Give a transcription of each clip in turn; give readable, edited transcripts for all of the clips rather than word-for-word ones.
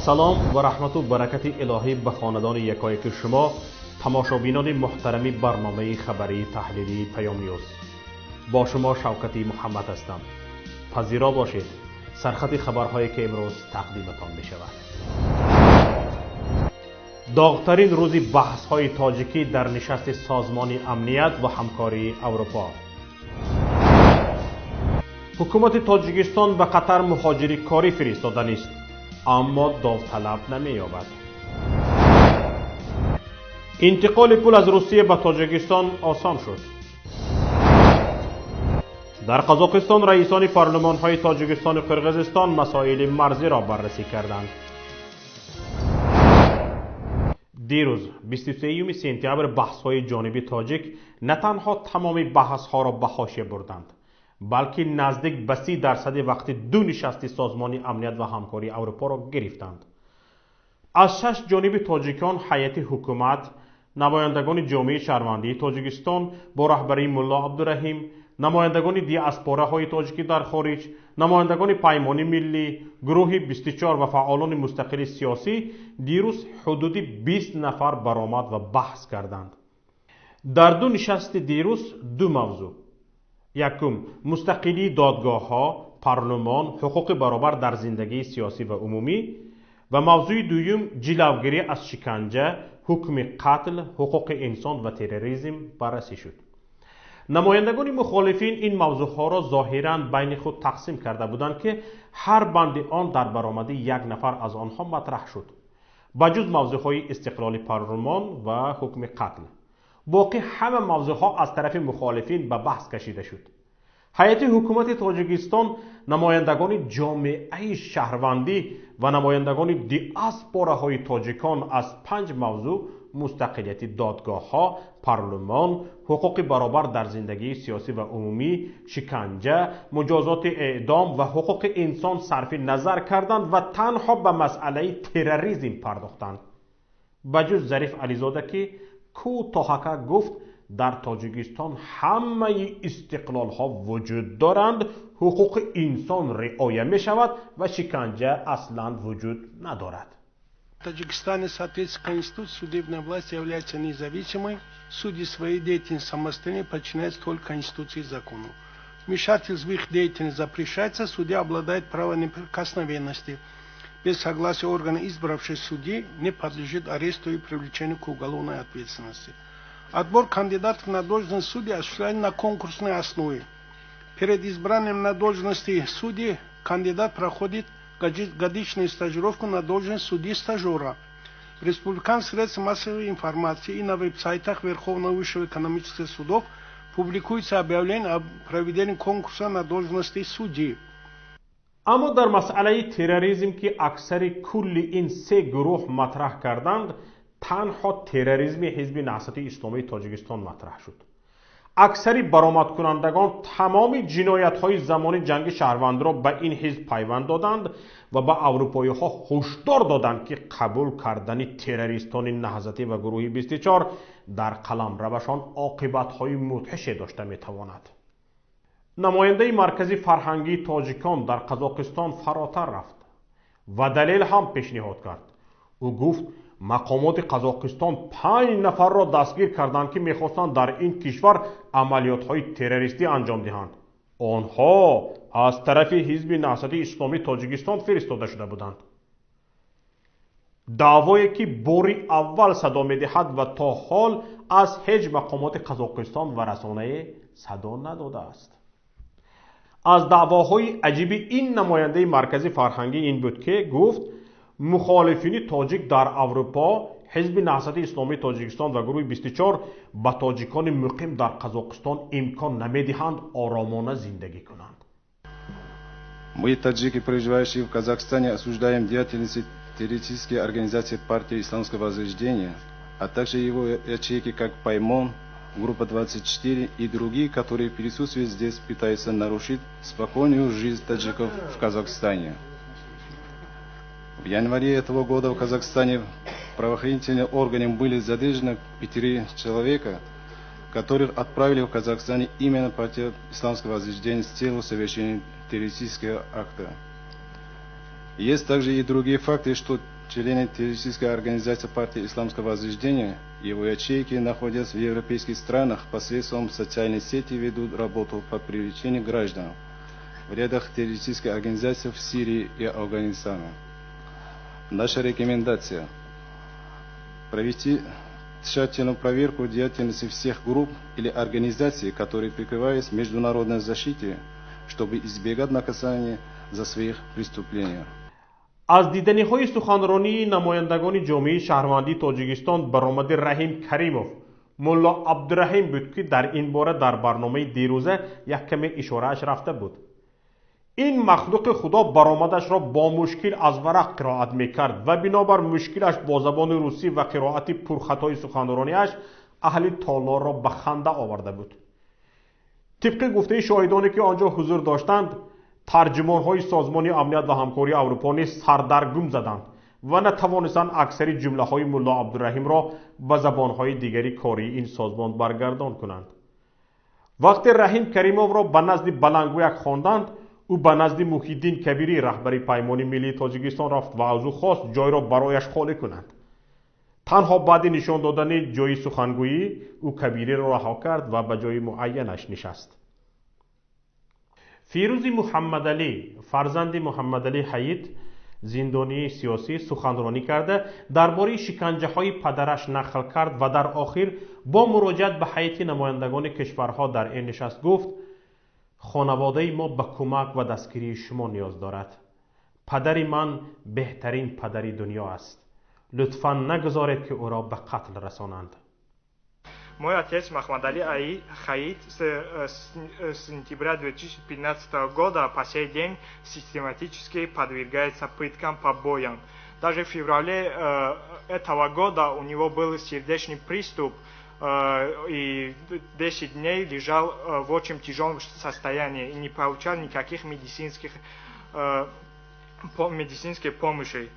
Салом ва раҳмату баракати илоҳӣ ба хонадони якояки шумо, тамошобинони муҳтарами барномаи хабарии таҳлилии Паём Ньюз. Бо шумо Шавкати Муҳаммад ҳастам. Пазиро бошед сархати хабарҳое ки имрӯз тақдиматон мешавад. Доғтарин рӯзи баҳсҳои тоҷикӣ дар нишасти Созмони амният ва ҳамкории Аврупо. Ҳукумати Тоҷикистон ба Қатар муҳоҷири корӣ фиристоданист, аммо довталаб намеёбад. Интиқоли пул аз Русия ба Тоҷикистон осон шуд. Дар Қазоқистон раисони парлумонҳои Тоҷикистону Қирғизистон масоили марзиро баррасӣ карданд. Дирӯз 23 сентябр баҳсҳои ҷониби тоҷик на танҳо тамоми баҳсҳоро ба ҳошия бурданд, балки наздик ба 30% вақти ду нишасти Созмони амният ва ҳамкории Аврупоро гирифтанд. Аз шаш ҷониби тоҷикон ҳайати ҳукумат, намояндагони ҷомеаи шаҳрвандии Тоҷикистон бо раҳбарии Мулло Абдураҳим, намояндагони диаспораҳои тоҷикӣ дар хориҷ, намояндагони Паймони миллӣ, гурӯҳи 24 ва фаъолони мустақили сиёсӣ дирӯз ҳудуди 20 нафар баромад ва баҳс карданд. Дар ду нишасти дирӯз ду мавзӯъ: якум, мустақилии додгоҳҳо, парлумон, ҳуқуқи баробар дар зиндагии сиёсӣ ва умумӣ, ва мавзӯи дуюм, ҷилавгирӣ аз шиканҷа, ҳукми қатл, ҳуқуқи инсон ва терроризм баррасӣ шуд. Намояндагони мухолифин ин мавзӯъҳоро зоҳиран байни худ тақсим карда буданд, ки ҳар банди он дар баромади як нафар аз онҳо матраҳ шуд, ба ҷуз мавзӯъҳои истиқлоли парлумон ва ҳукми қатл. Боқӣ ҳама мавзӯъҳо аз тарафи мухолифин ба баҳс кашида шуд. Ҳайати ҳукумати Тоҷикистон, намояндагони ҷомеаи шаҳрвандӣ ва намояндагони диаспораҳои тоҷикон аз панҷ мавзӯъ: мустақилияти додгоҳҳо, парлумон, ҳуқуқи баробар дар зиндагии сиёсӣ ва умумӣ, шиканҷа, муҷозоти эъдом ва ҳуқуқи инсон сарфи назар карданд ва танҳо ба масъалаи терроризм пардохтанд. Ба ҷуз Зариф Ализода, ки кӯтоҳака гуфт дар Тоҷикистон ҳамаи истиқлолҳо вуҷуд доранд, ҳуқуқи инсон риоя мешавад ва шиканҷа аслан вуҷуд надорад. В Таджикистане, в соответствии с Конституцией, судебная власть является независимой. Судьи своей деятельности самостоятельно, подчиняются только Конституции и закону. Вмешательство в их деятельность запрещается, судья обладает правом неприкосновенности. Без согласия органа, избравших судьи, не подлежит аресту и привлечению к уголовной ответственности. Отбор кандидатов на должность судьи осуществляется на конкурсной основе. Перед избранием на должности судьи кандидат проходит годичную стажировку на должность судьи-стажера. В республиканских средствах массовой информации и на веб-сайтах Верховного Высшего экономических судов публикуется объявление о проведении конкурса на должности судьи. Аммо дар масъалаи терроризм, ки аксари кулли ин се гурӯҳ матраҳ карданд, танҳо терроризми Ҳизби Наҳзати Исломии Тоҷикистон матраҳ шуд. Аксари баромадкунандагон тамоми ҷиноятҳои замони ҷанги шаҳрвандиро ба ин ҳизб пайванд доданд ва ба аврупоиҳо ҳушдор доданд, ки қабул кардани террористони наҳзатӣ ва гурӯҳи 24 дар қаламравашон оқибатҳои мудҳише дошта метавонад. Намояндаи Маркази фарҳангии тоҷикон дар Қазоқистон фаротар рафт ва далел ҳам пешниҳод кард. Ӯ гуфт, мақомоти Қазоқистон панҷ нафарро дастгир карданд, ки мехостанд дар ин кишвар амалиётҳои террористӣ анҷом диҳанд. Онҳо аз тарафи Ҳизби Наҳзати Исломии Тоҷикистон фиристода шуда буданд. Даъвое ки бори аввал садо медиҳад ва то ҳол аз ҳеҷ мақомоти Қазоқистон ва расонае садо надодааст. Аз даъвоҳои аҷиби ин намояндаи Маркази фарҳангӣ ин буд, ки гуфт мухолифини тоҷик дар Аврупо, Ҳизби Наҳзати Исломии Тоҷикистон ва гурӯҳи 24 ба тоҷикони муқим дар Қазоқистон имкон намедиҳанд оромона зиндагӣ кунанд. Мы, таджики, проживающие в Казахстане, осуждаем деятельность террористической организации партии Исламского возрождения, а также его ячейки, как Паймон, Группа 24 и другие, которые присутствуют здесь, пытаются нарушить спокойную жизнь таджиков в Казахстане. В январе этого года в Казахстане правоохранительными органами были задержаны пятеры человека, которых отправили в Казахстан именно партия Исламского возрождения с целью совершения террористического акта. Есть также и другие факты, что члены террористической организации партии Исламского Возрождения и его ячейки, находясь в европейских странах, посредством социальной сети ведут работу по привлечению граждан в рядах террористической организации в Сирии и Афганистане. Наша рекомендация – провести тщательную проверку деятельности всех групп или организаций, которые прикрываются международной защитой, чтобы избегать наказания за своих преступления. Аз диданиҳои суханронии намояндагони ҷомеаи шаҳрвандии Тоҷикистон баромади Раҳим Каримов, Мулло Абдураҳим буд, ки дар ин бора дар барномаи дирӯза як каме ишорааш рафта буд. Ин махлуқи худо баромадашро бо мушкил аз варақ қироат мекард ва бинобар мушкилаш бо забони русӣ ва қироати пурхатои суханрониаш аҳли толорро ба ханда оварда буд. Тибқи гуфтаи шоҳидоне, ки он ҷо ҳузур доштанд, тарҷумонҳои Созмони амният ва ҳамкории Аврупо низ сардаргум заданд ва натавонистанд аксари ҷумлаҳои Мулло Абдураҳимро ба забонҳои дигари кории ин созмон баргардон кунанд. Вақте Раҳим Каримовро ба назди баландгӯяк хонданд, ӯ ба назди Муҳиддин Кабирӣ, раҳбари Паймони миллии Тоҷикистон, рафт ва аз ӯ хост ҷойро барояш холӣ кунанд. Танҳо баъди нишон додани ҷои сухангӯӣ ӯ Кабириро раҳо кард ва ба ҷои муайянаш нишаст. Фирӯзи Муҳаммадалӣ, фарзанди Муҳаммадалӣ Ҳаид, зиндонии сиёсӣ, суханронӣ карда, дар бораи шиканҷаҳои падараш нақл кард ва дар охир бо муроҷиат ба ҳайати намояндагони кишварҳо дар ин нишаст гуфт: «Хонаводаи мо ба кӯмак ва дастгирии шумо ниёз дорад. Падари ман беҳтарин падари дунё аст. Лутфан нагузоред, ки ӯро ба қатл расонанд». Мой отец Махмадали Хаид с сентября 2015 года по сей день систематически подвергается пыткам, побоям. Даже в феврале этого года у него был сердечный приступ и 10 дней лежал в очень тяжелом состоянии и не получал никаких медицинской помощи.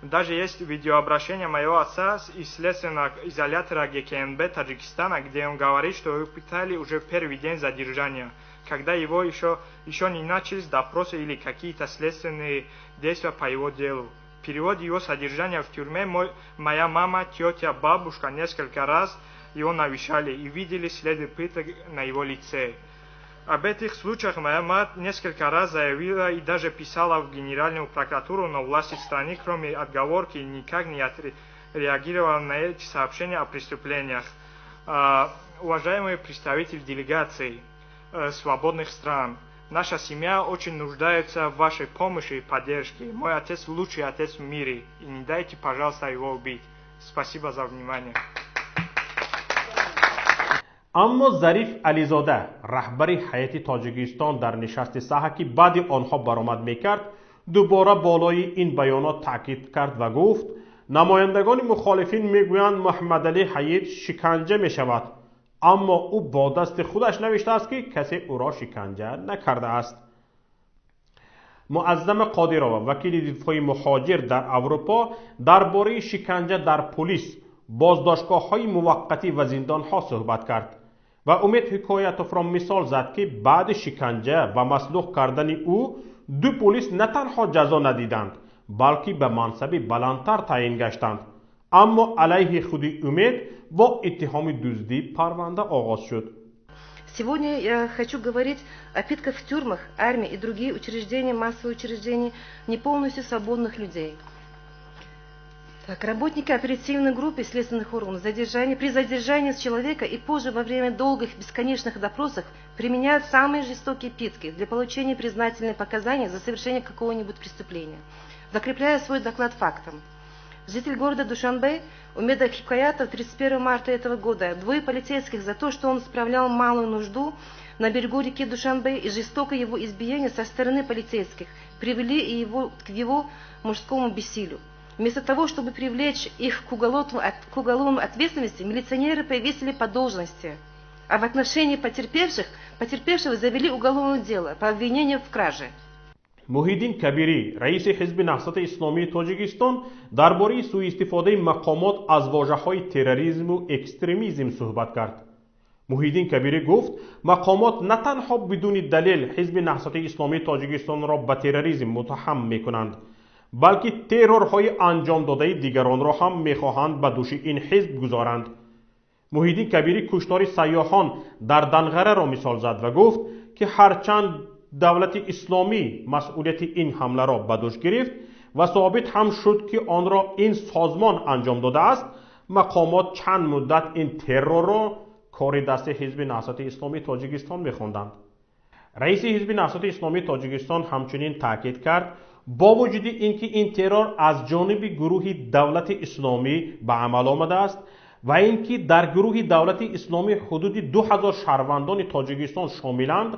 Даже есть видеообращение моего отца из следственного изолятора ГКНБ Таджикистана, где он говорит, что его пытали уже в первый день задержания, когда его еще не начались допросы или какие-то следственные действия по его делу. В период его содержания в тюрьме моя мама, тетя, бабушка несколько раз его навещали и видели следы пыток на его лице. Об этих случаях моя мать несколько раз заявила и даже писала в Генеральную прокуратуру, но власти страны, кроме отговорки, никак не отреагировали на эти сообщения о преступлениях. Уважаемые представители делегаций свободных стран, наша семья очень нуждается в вашей помощи и поддержке. Мой отец лучший отец в мире, и не дайте, пожалуйста, его убить. Спасибо за внимание. Аммо Зариф Ализода, раҳбари ҳайати Тоҷикистон дар нишасти саҳа, ки баъди онҳо баромад мекард, дубора болои ин баёнот таъкид кард ва гуфт: «Намояндагони мухолифин мегӯянд, Муҳаммадалӣ Ҳаид шиканҷа мешавад, аммо ӯ бо дасти худаш навиштааст, ки касе ӯро шиканҷа накардааст». Муаззама Қодирова, вакили дифои муҳоҷир дар Аврупо, дар бораи шиканҷа дар пулис, боздоштгоҳҳои муваққатӣ ва зиндонҳо суҳбат кард ва Умед Ҳикоятовро мисол зад, ки баъди шиканҷа ва маслух кардани ӯ ду пулис на танҳо ҷазо надиданд, балки ба мансаби баландтар таъин гаштанд, аммо алайҳи худи Умед бо иттиҳоми дуздӣ парванда оғоз шуд. Сегодня я хочу говорить о пытках в тюрьмах, армии и другие учреждения, массовые учреждения, не полностью свободных людей. Так, работники оперативной группы следственных органов при задержании человека и позже во время долгих бесконечных допросов применяют самые жестокие пытки для получения признательных показаний за совершение какого-нибудь преступления, закрепляя свой доклад фактом. Житель города Душанбе Умеда Хикаятов 31 марта этого года двое полицейских за то, что он справлял малую нужду на берегу реки Душанбе, и жестокое его избиение со стороны полицейских привели его к его мужскому бессилию. Вместо того, чтобы привлечь их к уголовной ответственности, милиционеры повесили по должности, а в отношении потерпевшего завели уголовное дело по обвинению в краже. Муҳиддин Кабирӣ, раиси Ҳизби Наҳзати Исломии Тоҷикистон, дар бораи сӯистифодаи мақомот аз вожаҳои терроризму экстремизм суҳбат кард. Муҳиддин Кабирӣ гуфт, мақомот на танҳо бидуни далел Ҳизби Наҳзати Исломии Тоҷикистонро ба терроризм муттаҳам мекунанд, Балки террорҳои анҷомдодаи дигаронро ҳам мехоҳанд ба дӯши ин ҳизб гузоранд. Муҳиддин Кабирӣ куштори сайёҳон дар Данғараро мисол зад ва гуфт, ки ҳарчанд Давлати Исломӣ масъулияти ин ҳамларо ба дӯш гирифт ва собит ҳам шуд, ки онро ин созмон анҷом додааст, мақомот чанд муддат ин террорро кори дасти Ҳизби Наҳзати Исломии Тоҷикистон мехонданд. Раиси Ҳизби Наҳзати Исломии Тоҷикистон ҳамчунин таъкид кард, бо вуҷуди ин ки ин террор аз ҷониби гурӯҳи Давлати Исломӣ ба амал омадааст ва ин ки дар гурӯҳи Давлати Исломӣ ҳудуди 2000 шаҳрвандони Тоҷикистон шомиланд,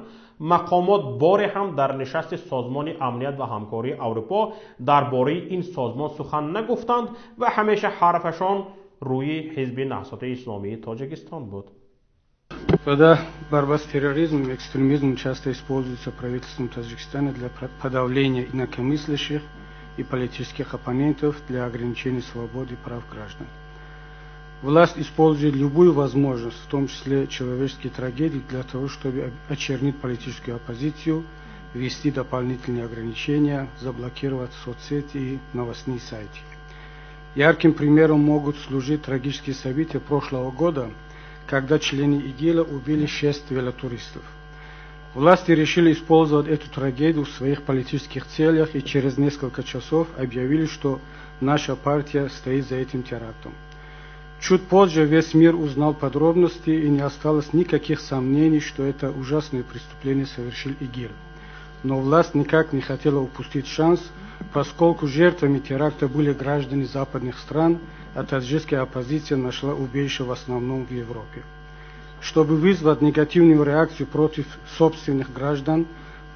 мақомот боре ҳам дар нишасти Созмони амният ва ҳамкории Аврупо дар бораи ин созмон сухан нагуфтанд ва ҳамеша ҳарфашон рӯи Ҳизби Наҳзати Исломии Тоҷикистон буд. Когда борьба с терроризмом и экстремизмом часто используется правительством Таджикистана для подавления инакомыслящих и политических оппонентов, для ограничения свободы и прав граждан. Власть использует любую возможность, в том числе человеческие трагедии, для того, чтобы очернить политическую оппозицию, ввести дополнительные ограничения, заблокировать соцсети и новостные сайты. Ярким примером могут служить трагические события прошлого года, когда члены ИГИЛа убили шесть велотуристов. Власти решили использовать эту трагедию в своих политических целях и через несколько часов объявили, что наша партия стоит за этим терактом. Чуть позже весь мир узнал подробности, и не осталось никаких сомнений, что это ужасное преступление совершил ИГИЛ. Но власть никак не хотела упустить шанс, поскольку жертвами теракта были граждане западных стран, а таджикская оппозиция нашла убежище в основном в Европе. Чтобы вызвать негативную реакцию против собственных граждан,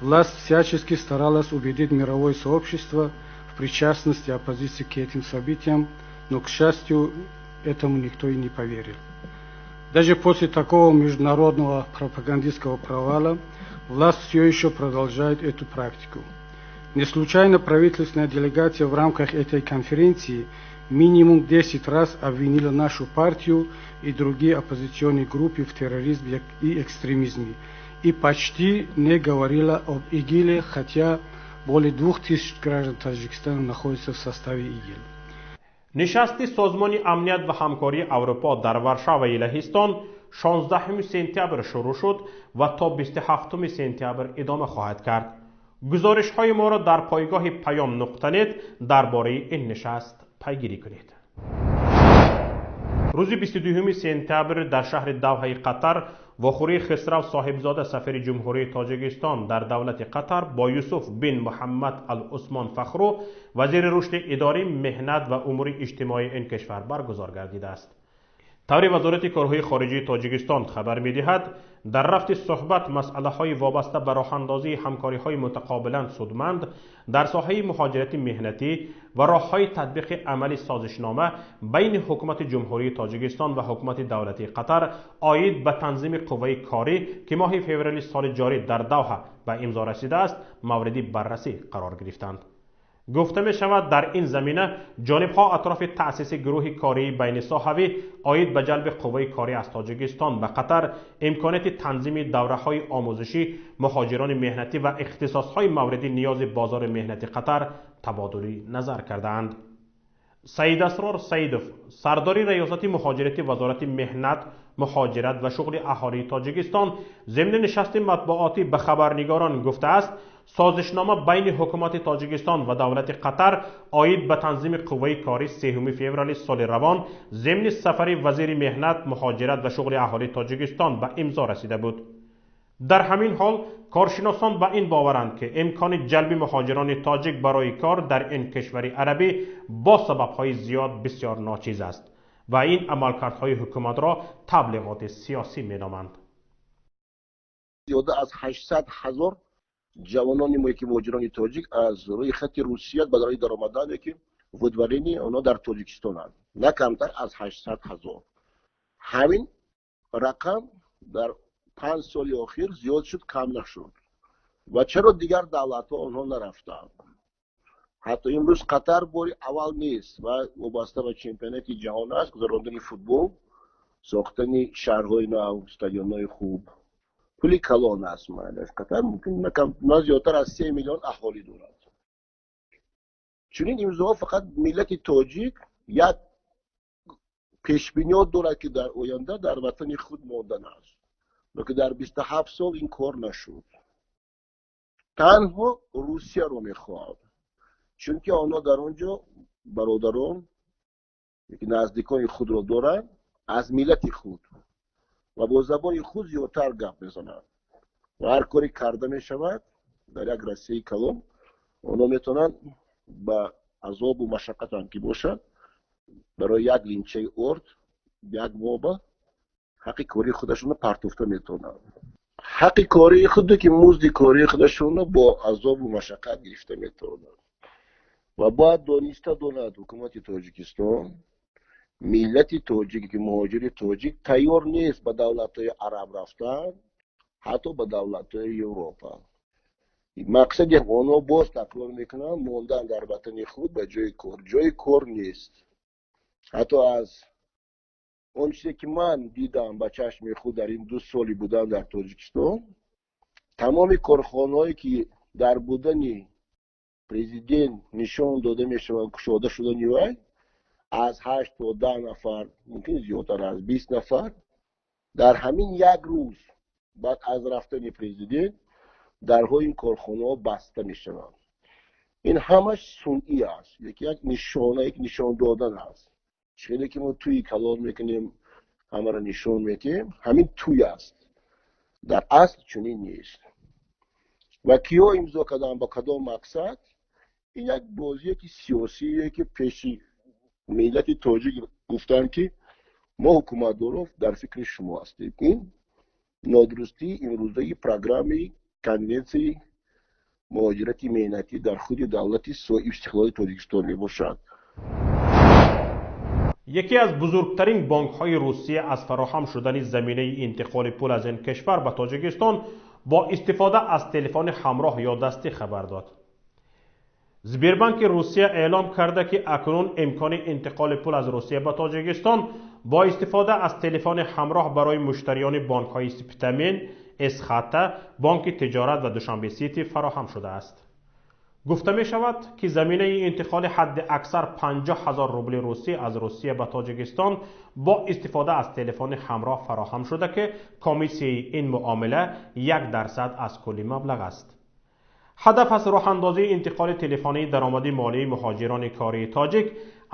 власть всячески старалась убедить мировое сообщество в причастности оппозиции к этим событиям, но, к счастью, этому никто и не поверил. Даже после такого международного пропагандистского провала власть все еще продолжает эту практику. Не случайно правительственная делегация в рамках этой конференции минимум 10 раз обвинила нашу партию и другие оппозиционные группы в терроризме и экстремизме и почти не говорила об ИГИЛе, хотя более 2000 граждан Таджикистана находятся в составе ИГИЛ. Нишасти Созмони амният ва ҳамкории Аврупо дар Варшаваи Лаҳистон 16 сентябр шурӯъ шуд ва то 27 сентябр идома хоҳад кард. Гузоришҳои моро дар пойгоҳи Паём нуқта нет дар бораи ин нишаст пайгирӣ кунед. Рӯзи 22 сентябр дар шаҳри Давҳаи Қатар вохӯрии Хисрав Соҳибзода, сафири Ҷумҳурии Тоҷикистон дар давлати Қатар, бо Юсуф бин Муҳаммад ал Усмон Фахру, вазири рушди идорӣ, меҳнат ва умури иҷтимоии ин кишвар баргузор гардидааст. Таври Вазорати корҳои хориҷии Тоҷикистон хабар медиҳад, дар рафти суҳбат масъалаҳои вобаста ба роҳандозии ҳамкориҳои мутақобилан судманд дар соҳаи муҳоҷирати меҳнатӣ ва роҳҳои татбиқи амали созишнома байни Ҳукумати Ҷумҳурии Тоҷикистон ва Ҳукумати давлатии Қатар оид ба танзими қувваи корӣ, ки моҳи феврали соли ҷорӣ дар Давҳа ба имзо расидааст, мавриди баррасӣ қарор гирифтанд. Гуфта мешавад, дар ин замина ҷонибҳо атрофи таъсиси гурӯҳи кории байнисоҳавӣ оид ба ҷалби қувваи корӣ аз Тоҷикистон ба Қатар, имконияти танзими давраҳои омӯзишӣ муҳоҷирони меҳнатӣ ва ихтисосҳои мавриди ниёзи бозори меҳнати Қатар табодули назар кардаанд. Саидасрор Саидов, сардори Раёсати муҳоҷирати Вазорати меҳнат, муҳоҷират ва шуғли аҳолии Тоҷикистон, зимни нишасти матбуотӣ ба хабарнигорон гуфтааст, созишнома байни Ҳукумати Тоҷикистон ва давлати Қатар оид ба танзими қувваи корӣ 3 феврали соли равон зимни сафари вазири меҳнат, муҳоҷират ва шуғли аҳолии Тоҷикистон ба имзо расида буд. Дар ҳамин ҳол коршиносон ба ин боваранд, ки имкони ҷалби муҳоҷирони тоҷик барои кор дар ин кишвари арабӣ бо сабабҳои зиёд бисёр ночиз аст ва ин амалкардҳои ҳукуматро таблиғоти сиёсӣ меноманд. Зиёда аз 800 ҳазор ҷавонони мо, ки муҳоҷирони тоҷик аз рӯи хати Русия барои даромадан, ки выдворение онҳо дар Тоҷикистонанд, на камтар аз 800 ҳазор. Ҳамин рақам дар 5 соли охир зиёд шуд, кам нашуд. Ва чаро дигар давлатҳо онҳо нарафтанд? Ҳатто имрӯз Қатар бори аввал нест ва вобаста ба чемпионати ҷаҳон аст, гузарондани футбол, сохтани шаҳрҳои нав, стадионҳои хуб, пули калон аст. Қатар мумкин на зиёдтар аз 3 миллион аҳолӣ дорад. Чунин имзоҳо фақат миллати тоҷик як пешбиниёт дорад, ки дар оянда дар ватани худ мондан аст. Лекин дар 27 сол ин кор нашуд. Танҳо Русияро мехоҳад, чунки онҳо дар он ҷо бародарон, наздикони худро доранд, аз миллати худ ва бо забони худ зиёдтар гап мезананд ва ҳар коре карда мешавад дар як Россияи калон, онҳо метавонанд ба азобу машаққатам ки бошад, барои як линчаи орд як моба ҳаққи кории худашонро партофта метавонанд, ҳаққи кории худу ки музди кории худашонро бо азобу машаққат гирифта метавонанд. Ва бояд дониста донад ҳукумати Тоҷикистон, миллати тоҷик ки муҳоҷири тоҷик тайёр нест ба давлатҳои араб рафтан, ҳатто ба давлатҳои Европа. Мақсади онҳо, боз такрор мекунам, мондан дар ватани худ ба ҷои кор. Ҷои кор нест. Ҳатто аз он чизе ки ман дидам ба чашми худ дар ин 2 соли будан дар Тоҷикистон, тамоми корхонаҳое ки дар будани президент нишон дода мешаванд, кушода шудани вай, аз 8 то 10 нафар, мумкин зиёдтар аз 20 нафар, дар ҳамин як рӯз баъд аз рафтани президент дарҳои ин корхонаҳо баста мешаванд. Ин ҳамаш сунъӣ аст, як нишона, як нишон додан аст. Хеле ки мо тӯи калон мекунем, ҳамаро нишон медиҳем, ҳамин тӯй аст. Дар асл чунин нест. Ва киҳо имзо карданд, ба кадом мақсад? Ин як бозие ки сиёсие, ки пеши миллати тоҷик гуфтанд, ки мо ҳукуматдорон дар фикри шумо ҳастем. Ин нодурустии имрӯзаи программаи конвенсияи муҳоҷирати меҳнатӣ дар худи давлати соҳибистиқлоли Тоҷикистон мебошад. Яке аз бузургтарин бонкҳои Русия аз фароҳам шудани заминаи интиқоли пул аз ин кишвар ба Тоҷикистон бо истифода аз телефони ҳамроҳ ё дастӣ хабар дод. Сбербанки Русия эълом карда, ки акнун имкони интиқоли пул аз Русия ба Тоҷикистон бо истифода аз телефони ҳамроҳ барои муштариёни бонкҳои Спитамен, Эсхата, Бонки Тиҷорат ва Душанбе Сити фароҳам шудааст. Гуфта мешавад, ки заминаи интиқоли ҳадди аксар 50 000 рубли русӣ аз Русия ба Тоҷикистон бо истифода аз телефони ҳамроҳ фароҳам шуда, ки комиссияи ин муомила 1% аз кулли маблағ аст. Ҳадаф аз роҳандозии интиқоли телефонии даромади молии муҳоҷирони кории тоҷик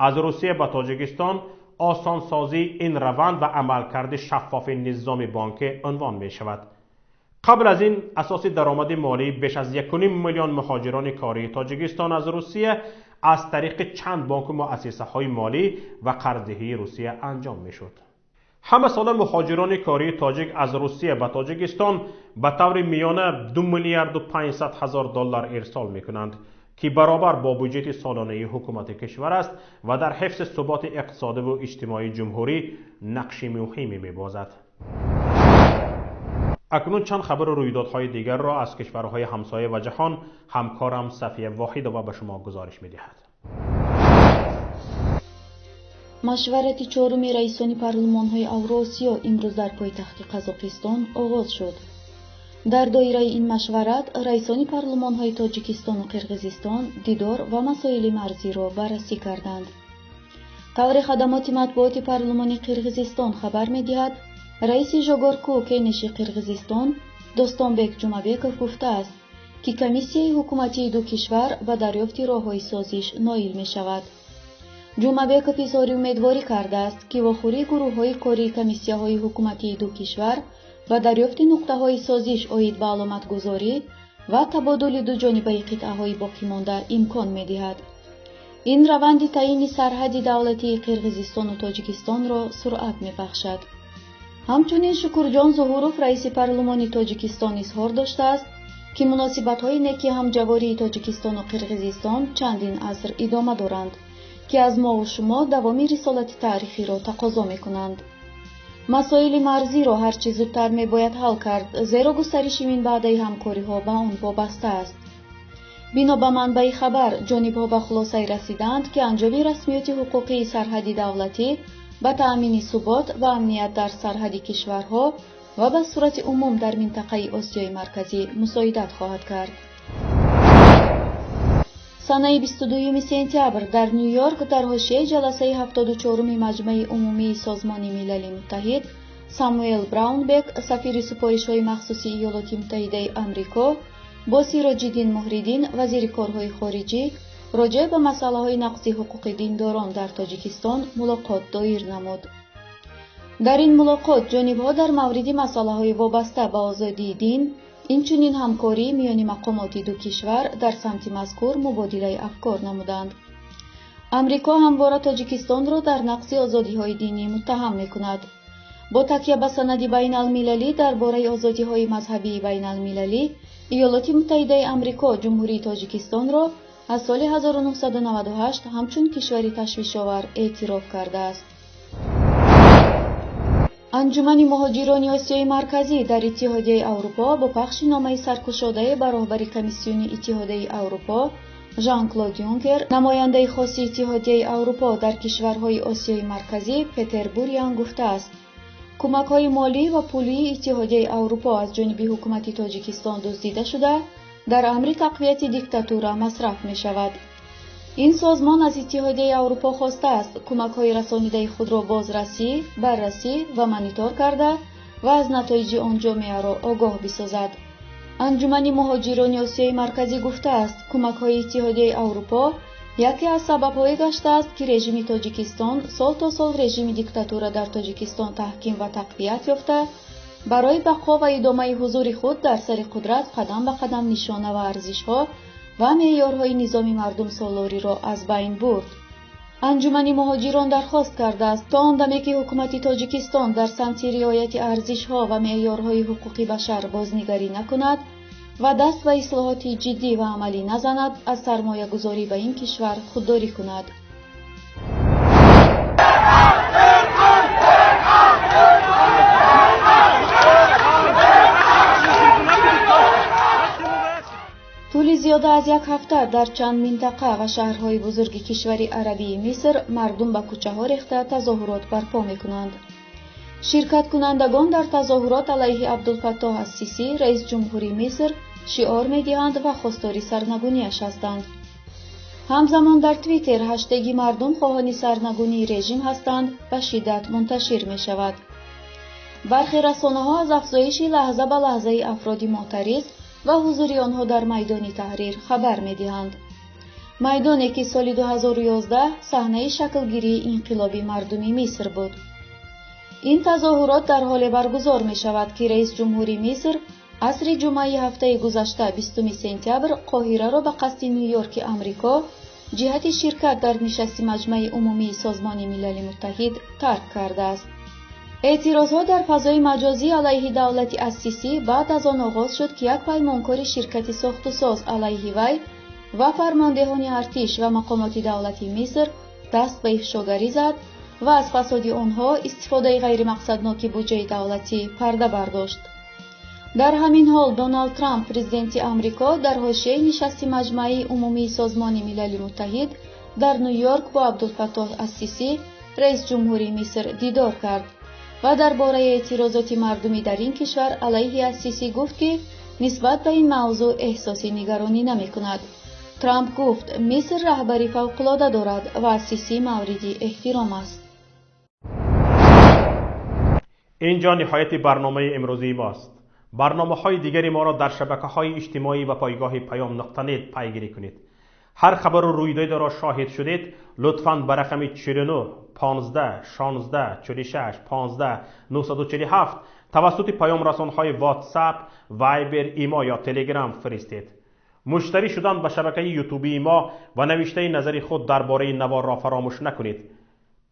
аз Русия ба Тоҷикистон осонсозии ин раванд ва амалкарди шаффофи низоми бонкӣ унвон мешавад. Қабл аз ин асоси даромади молии беш аз 1,5 миллион муҳоҷирони кории Тоҷикистон аз Русия аз тариқи чанд бонку муассисаҳои молӣ ва қарздиҳии Русия анҷом мешуд. Ҳама сола муҳоҷирони кории тоҷик аз Русия ба Тоҷикистон ба таври миёна 2 миллиарду 500 ҳазор доллар ирсол мекунанд, ки баробар бо буҷети солонаи ҳукумати кишвар аст ва дар ҳифзи суботи иқтисодиву иҷтимоии ҷумҳурӣ нақши муҳиме мебозад. Акнун чанд хабару рӯйдодҳои дигарро аз кишварҳои ҳамсоя ва ҷаҳон ҳамкорам Сафия Воҳидова ба шумо гузориш медиҳад. Машварати чоруми раисони парлумонҳои Авросиё имрӯз дар пойтахти Қазоқистон оғоз шуд. Дар доираи ин машварат раисони парлумонҳои Тоҷикистону Қирғизистон дидор ва масоили марзиро баррасӣ карданд. Тавре хадамоти матбуоти парлумони Қирғизистон хабар медиҳад, раиси Жогорку Кенеши Қирғизистон Достонбек Ҷумабеков гуфтааст, ки комиссияи ҳукуматии ду кишвар ба дарёфти роҳҳои созиш ноил мешавад. Ҷумабеков изҳори умедворӣ кардааст, ки вохӯрии гурӯҳҳои кории комиссияҳои ҳукуматии ду кишвар ба дарёфти нуқтаҳои созиш оид ба аломатгузорӣ ва табодули дуҷонибаи қитъаҳои боқимонда имкон медиҳад. Ин раванди таъйини сарҳади давлатии Қирғизистону Тоҷикистонро суръат мебахшад. Ҳамчунин Шукурҷон Зуҳуров, раиси парлумони Тоҷикистон, изҳор доштааст, ки муносибатҳои неки ҳамҷавории Тоҷикистону Қирғизистон чандин аср идома доранд, ки аз мову шумо давоми рисолати таърихиро тақозо мекунанд. Масоили марзиро ҳарчи зудтар мебояд ҳал кард, зеро густариши минбаъдаи ҳамкориҳо ба он вобаста аст. Бино ба манбаи хабар, ҷонибҳо ба хулосае расиданд, ки анҷоми расмиёти ҳуқуқии сарҳади давлатӣ ба таъмини субот ва амният дар сарҳади кишварҳо ва ба сурати умум дар минтақаи Осиёи Марказӣ мусоидат хоҳад кард. Санаи 22 сентябр дар Ню-Йорк дар ҳошияи ҷаласаи 74-уми Маҷмаи умумии Созмони Милали Муттаҳид Самуэл Браунбек, сафири супоришҳои махсуси Иёлоти Муттаҳидаи Амрико, бо Сироҷиддин Муҳриддин, вазири корҳои хориҷӣ, роҷеъ ба масъалаҳои нақзи ҳуқуқи диндорон дар Тоҷикистон мулоқот доир намуд. Дар ин мулоқот ҷонибҳо дар мавриди масъалаҳои вобаста ба озодии дин, инчунин ҳамкорӣ миёни мақомоти ду кишвар дар самти мазкур мубодилаи афкор намуданд. Амрико ҳамвора Тоҷикистонро дар нақзи озодиҳои динӣ муттаҳам мекунад. Бо такя ба санади байналмилалӣ дар бораи озодиҳои мазҳабии байналмилалӣ, Иёлоти Муттаҳидаи Амрико Ҷумҳурии Тоҷикистонро аз соли 1998 ҳамчун кишвари ташвишовар эътироф кардааст. Анҷумани муҳоҷирони Осиёи Марказӣ дар Иттиҳодияи Аврупо бо пахши номаи саркушодае ба роҳбари Комиссиони Иттиҳодияи Аврупо Жан-Клод Юнкер, намояндаи хоси Иттиҳодияи Аврупо дар кишварҳои Осиёи Марказӣ Петер Бурян гуфтааст: кӯмакҳои молӣ ва пулии Иттиҳодияи Аврупо аз ҷониби ҳукумати Тоҷикистон дуздида шуда, дар амри тақвияти диктатура масраф мешавад. Ин созмон аз Иттиҳодияи Аврупо хостааст кӯмакҳои расонидаи худро бозрасӣ, баррасӣ ва монитор карда ва аз натоиҷи он ҷомеаро огоҳ бисозад. Анҷумани муҳоҷирони Осиёи Марказӣ гуфтааст, кӯмакҳои Иттиҳодияи Аврупо яке аз сабабҳое гаштааст, ки режими Тоҷикистон сол то сол режими диктатура дар Тоҷикистон таҳким ва тақвият ёфта, барои бақо ва идомаи ҳузури худ дар сари қудрат қадам ба қадам нишона ва арзишҳо ва меъёрҳои низоми мардумсолориро аз байн бурд. Анҷумани муҳоҷирон дархост кардааст, то он даме ки ҳукумати Тоҷикистон дар самти риояти арзишҳо ва меъёрҳои ҳуқуқи башар бознигарӣ накунад ва даст ба ислоҳоти ҷиддӣ ва амалӣ назанад, аз сармоягузорӣ ба ин кишвар худдорӣ кунад. Тӯли зиёда аз як ҳафта дар чанд минтақа ва шаҳрҳои бузурги кишвари арабии Миср мардум ба кӯчаҳо рехта тазоҳурот барпо мекунанд. Ширкаткунандагон дар тазоҳурот алайҳи Абдулфаттоҳ ас-Сисӣ, раис ҷумҳури Миср, шиор медиҳанд ва хостори сарнагуниаш ҳастанд. Ҳамзамон дар Твиттер ҳаштеги мардум хоҳони сарнагунии режим ҳастанд ба шиддат мунташир мешавад. Бархе расонаҳо аз афзоиши лаҳза ба лаҳзаи афроди мӯътариз ва ҳузури онҳо дар майдони Таҳрир хабар медиҳанд. Майдоне ки соли 2011 саҳнаи шаклгирии инқилоби мардуми Миср буд. Ин тазоҳурот дар ҳоле баргузор мешавад, ки раис ҷумҳури Миср асри ҷумъаи ҳафтаи гузашта 20 сентябр Қоҳираро ба қасди Ню-Йорки Амрико ҷиҳати ширкат дар нишасти Маҷмаи умумии Созмони Милали Муттаҳид тарк кардааст. Эътирозҳо дар фазои маҷозӣ алайҳи давлати ас-Сисӣ баъд аз он оғоз шуд, ки як паймонкори ширкати сохтусоз алайҳи вай ва фармондеҳони артиш ва мақомоти давлати Миср даст ба ифшогарӣ зад ва аз фасоди онҳо истифодаи ғайримақсадноки буҷаи давлатӣ парда бардошт. Дар ҳамин ҳол Доналд Трамп, президенти Амрико, дар ҳошияи нишасти Маҷмаи умумии Созмони Милали Муттаҳид дар Ню-Йорк бо Абдулфаттоҳ ас-Сисӣ, раис ҷумҳури Миср, дидор кард ва дар бораи эътирозоти мардумӣ дар ин кишвар алайҳи ас-Сисӣ гуфт, ки нисбат ба ин мавзӯъ эҳсоси нигаронӣ намекунад. Трамп гуфт, Миср раҳбари фавқулода дорад ва ас-Сисӣ мавриди эҳтиром аст. Инҷо ниҳояти барномаи имрӯзии мост. Барномаҳои дигари моро дар шабакаҳои иҷтимоӣ ва пойгоҳи паём нуқта нет пайгирӣ кунед. Ҳар хабару рӯйдодеро шоҳид шудед, лутфан ба рақами 49 15 16 46 15 947 тавассути паёмрасонҳои WhatsApp, Viber, Imo ё Telegram фиристед. Муштарӣ шудан ба шабакаи ютубии мо ва навиштаи назари худ дар бораи наворро фаромӯш накунед.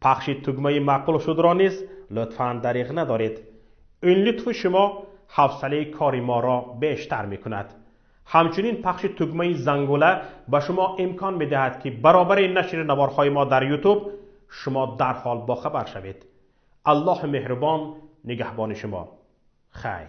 Пахши тугмаи маъқул шудро низ лутфан дариғ надоред. Ин лутфи шумо ҳавсалаи кори моро бештар мекунад. Ҳамчунин пахши тугмаи зангула ба шумо имкон медиҳад, ки баробари нашри наворҳои мо дар ютуб шумо дарҳол бохабар шавед. Аллоҳи меҳрубон нигаҳбони шумо. Хайр.